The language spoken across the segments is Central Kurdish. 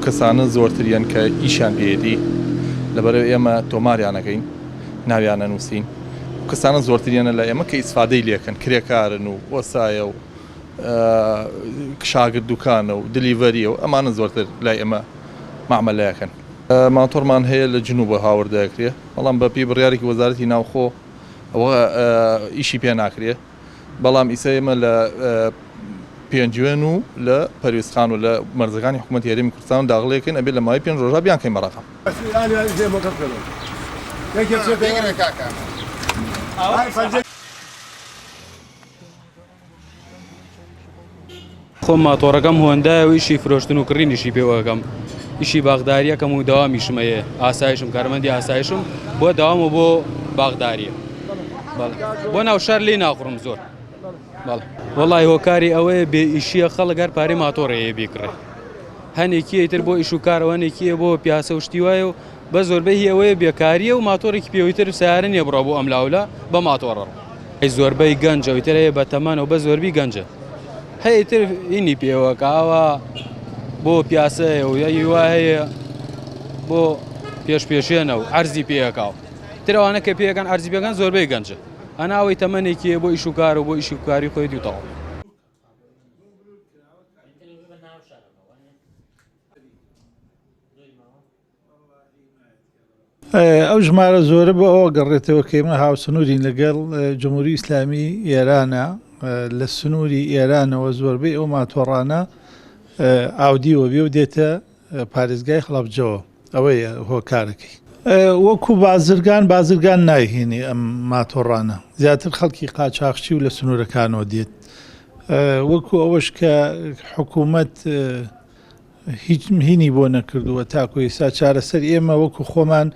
کەسانە زۆرتریان کە ئیشیان پێیەتی لەبەرئەوەی ئێمە تۆماریان ئەکەین ناویان ئەنووسین ئەو کەسانە زۆرتریانە لە ئێمە کە ئیسفادەی لێکەن کرێکارن و وەسایە و شاگرد دوکانە و دلیڤەریە و ئەمانە زۆرتر لای ئێمە مەعمەلەکەن. ماتۆڕمان هەیە لە جنوبە هاوردە ئەکرێ بەڵام بە پێی بڕیارێکی وەزارەتی ناوخۆ ئەوە ئیشی پێ ناکرێ. بەڵام ئیسە ئێمە لە پێنجوێن و لە پەرویزخان و لە مەرزەکانی حکوومەتی هەرێمی کوردستان داغڵیەکەین ئەبێ لە ماوەی پێنج ڕۆژا بیانکەین بە ڕەقەم. خۆم ماتۆڕەکەم هۆندایە و ئیشی فرۆشتن و کڕینیشی پێوە ئەکەم ئیشی باخداریەکەم و دەوامیشم هەیە ئاسایشم کارمەندی ئاسایشم بۆ دەوام و بۆ باخداریە بۆ ناو شار لێی ناخوڕم زۆر بەڵێ وەڵی هۆکاری ئەوەیە بێ ئیشیە خەڵک هەر پارەی ماتۆڕەیە بیکڕێ هەنێکی تر بۆ ئیش و کارەوە هەنێکیە بۆ پیاسە و شتی وایە و بە زۆربەی هی ئەوەیە بێکاریە و ماتۆڕێکی پێوەی تر سیارە نییە بڕە بۆ ئەم لاولە بە ماتۆڕە ئەی زۆربەی گەنجە ئەوی تر هەیە بە تەمەنەوە بە زۆربی گەنجە هەیە تر ئینی پێوە کاوە بۆ پیاسەیە و یای وا هەیە بۆ پێش پێشێنە و عەرزی پێەکاو ترەوانە کە پێەکەن عەرزی پێکەن زۆربەی گەنجە ئەناوەی تەمەنێکی بۆ ئیش و کار و بۆ ئیش و کاری خۆی دوتەوە. ئەو ژمارە زۆرە بۆ ئەوە گەڕێتەوە کە ئێمە هاوسنوورین لەگەڵ جمهوری ئیسلامی ئێرانە لە سنووری ئێرانەوە زۆربەی ئەو ماتۆڕانە ئاودیوە بێ و دێتە پارێزگای هەڵەبجەوە ئەوەیە هۆکارەکەی. وەکو بازرگان بازرگان نایهێنێ ئەم ماتۆڕانە زیاتر خەڵکی قاچاخچی و لە سنوورەکانەوە دێت وەکو ئەوەش کە حکوومەت هیچ هینی بۆ نەکردووە تاکو ئێستا چارەسەر ئێمە وەکو خۆمان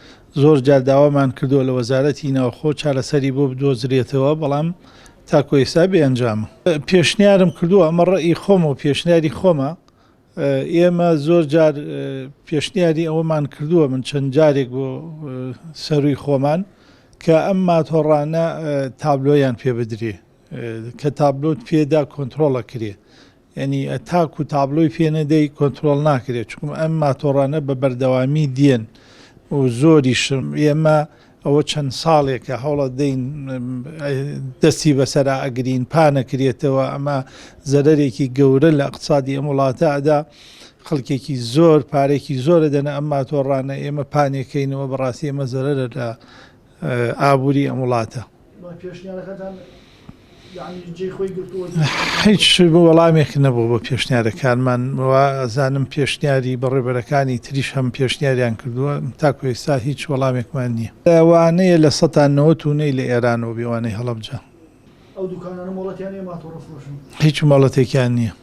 زۆر جار داوامان کردووە لە وەزارەتی ناوخۆ چارەسەری بۆ بدۆزرێتەوە بەڵام تاکو ئێستا بێ ئەنجامە. پێشنیارم کردووە ئەمە ڕەئی خۆمە و پێشنیاری خۆمە ئێمە زۆر جار پێشنیاری ئەوەمان کردووە من چەند جارێک بۆ سەروی خۆمان کە ئەم ماتۆڕانە تابلۆیان پێ بدرێ کە تابلۆت پێدا کۆنتترۆڵە کرێ یانی تاکو تابلۆی پێ نەدەی کۆنترۆڵ ناکرێت چونکم ئەم ماتۆڕانە بە بەردەوامی دێن و زۆریشم ئێمە ئەوە چەند ساڵێکە هەوڵە دەین دەستی بەسەرا ئەگرین پانەکرێتەوە ئەمە زەرەرێکی گەورە لە اقتصادی ئەم وڵاتە ئەدا خەڵکێکی زۆر پارێکی زۆرە دەنە ئەم ماتۆڕانە ئێمە پانێکەینەوە بەڕاستی ئەمە زەرەرە لە ئابووری ئەم وڵاتە. هیچ وەڵامێک نەبوو بۆ پێشنیارەکانمان وا ئەزانم پێشنیاری بەڕێوبەرەکانی تریش هەم پێشنیاریان کردووە تاکو ئێستا هیچ وەڵامێکمان نییە. وانەیە لە سەتا نەوەت و نەی لە ئێرانەوە بێ وانەی هەڵەبجە. هیچ مۆڵەتێکیان نییە.